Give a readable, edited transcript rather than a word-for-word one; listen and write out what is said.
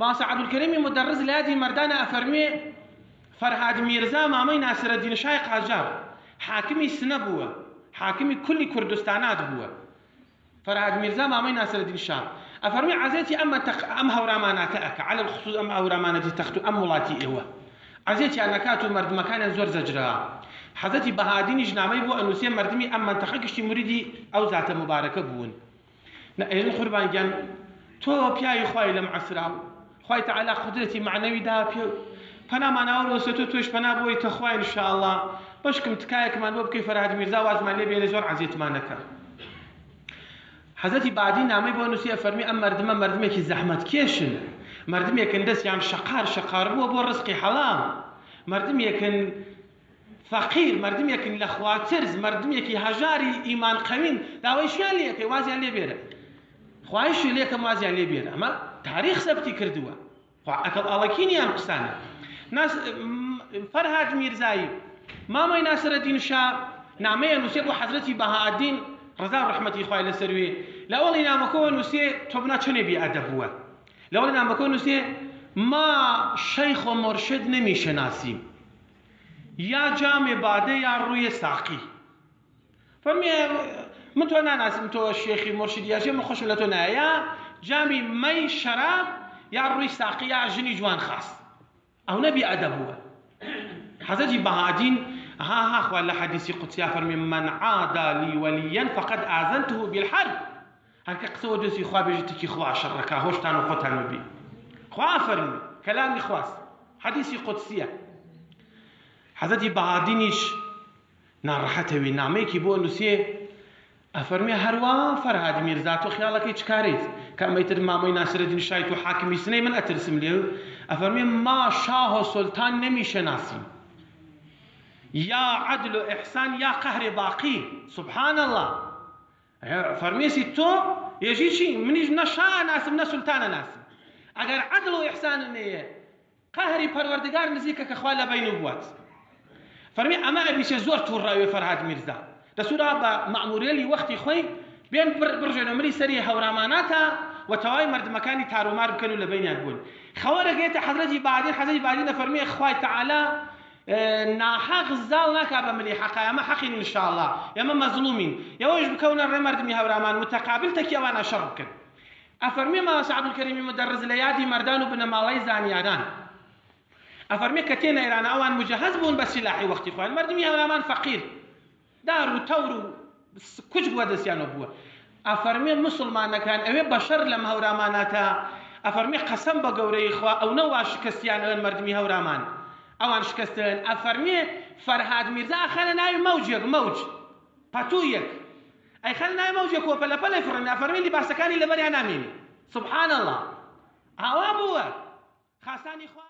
مامۆستا عەبدولکەریمی مودەڕس لە یادی مەردانە ئەفەرموێ فەرهاد میرزا مامەی ناسرەدین شای قاجاڕ حاکمی سنە بووە حاکمی کولی کوردستانات بووە فەرهاد میرزا مامەی ناسرەدین شا ئەفەرموێ عەزێتی ئەم مەنتەق ئەم هەوراماناتە ئەکا عەلە الخصوص ئەم هەورامانەتی تەخت و ئەم وڵاتی ئێوە عەزێتیان ئەکات و مەردمەکانیان زۆر زەجرە حەزرەتی بەهادینیش نامەی بۆ ئەنووسێ مەردمی ئەم مەنتەقە گشتی موریدی ئەو زاتە موبارەکە بوون نە ئەیڵێن قوربان گیان تۆ پیاوی خوای لەم عەسرا و خوای تەعالا قودرەتی مەعنەوی دا پێ پەنامان ئاوەر وەسێ تۆ تۆیش پەنا بۆی تەخوا ان شاء اللە بەشکم تکایەکمان بۆ بکەی فەرهاد میرزا وازمان لێ بێنێ زۆر عەزێتمان ئەکا حەزرەتی بادی نامەی بۆ نووسی ئەفەرمی ئەم مەردمە مەردمێکی زەحمەت کێشن مەردمێکن دەستیان شەقار شەقار بووە بۆ ڕزقی حەڵاڵ مەردمێکن فەقیر مەردمێکن لە خوا ترس مەردمێکی هەژاری ئیمان قەوین داوای چیان لێ ئەکەی وازیان لێ بێرە خوایشی لێکەم وازیان لێ بێرە ئەمە تاریخ سەبتی کردووە خوا ئەکەڵ ئاڵەکی نییە ئەم قسانە ناس فەرهاد میرزایی مامۆی ناسرەدین شا نامەیە نووسێ بۆ حەزرەتی بەهائەدین ڕەزا و ڕەحمەتی خوای لەسەر وێ لە ئەوەڵی نامەکەوە نووسێ تۆ بنا چەنێ بی ئەدەب بووە لە ئەوەڵی نامەکەوە نووسێ ما شەیخ و مورشد نمیشناسیم یا جام باده یا ڕووی ساقی فەرمی من تۆ ناناسم تۆ شێخی مورشیدی یا من خۆشم لە تۆ نایە یا جامی مەی شەراب یا ڕووی ساقی یا ژنی جوان خاس ئەو نەبی ئەدەب بووە حەزرەتی بەهادین ها ها خوا لە حەدیسی قودسیا فەرمی من عادى لي وليا فقد آذنته بالحرب هەرکە قسە وە دۆستی خوا بێژی تکی خوا شەڕەکا هۆشتان و خۆتان وبی خوا فەرمی کەلامی خواست حەدیسی قودسیە حەزرەتی بەهادینیش ناڕەحەتەوی نامەیەکی بۆ نووسێ ئەفەرمێ هەروا فەرهاد میرزا تۆ خیاڵەکەی چ کارەیت کە ئەمەی تر مامۆی ناسرەدین شای تو حاکمی سنەی من ئەترسم لێ ئەفەرمێ ما شاه و سولتان نمیشناسیم یا عدل و احسان یا قهر باقی سبحان الله فەرمیسی تۆ یەژی چی منیش نە شا ئەناسم نە سولتان ئەناسم ئەگەر عەدڵ و ئیحسانم نەیە قەهری پەروەردگار نزیکە کە خوا لە بەین و بوات فەرمی ئەمە ئەبیچێ زۆر تووڕاوێ فەرهاد میرزا دەسورا بە مەئمورێلی وەختی خۆی بێن بڕژێنە ملی سەری هەوراماناتا و تەواوی مەردمەکانی تارومار بکەن و لە بەینیان بوون خەوەرەگەیتە حەزرەتی بادین حەزرەتی بادین دەفەرموێ خوای تەعالا ناحەق زاڵ ناکا بە ملی حەقا ئێمە حەقین ان شاء اللە ئێمە مەزڵومین ئێوەش بکەونە ڕێ مەردمی هەورامان متقابل تەکی ئەوانە شەڕ بکەن ئەفەرموێ مامۆستا عەبدولکەریمی مودەڕس لە یادی مەردان و بنەماڵەی زانیاران ئەفەرموێ کە تێنە ئێران ئەوان موجەهەز بوون بە سیلاحی وەختی خۆیان مەردمی هەورامان فەقیر دار و تەور و کوچک وە دەستیانەوە بووە ئەفەرموێ موسڵمانەکان ئەوێ بەشەر لەم هەوراماناتە ئەفەرموێ قەسەم بە گەورەی خوا ئەونە وا شکستیان ئەوێن مەردمی هەورامان ئەوان شکستن ئەفەرموێ فەرهاد میرزا ئەخەنە ناوی مەوجێک مەوج پەتوویەک ئەیخەنە ناوی مەوجێک و پەلە پەلەی فڕێن ئەفەرموێ لیباسەکانی لەبەریا نامێنێ سبحان اللە ئاوا بووە خاسانی خوا.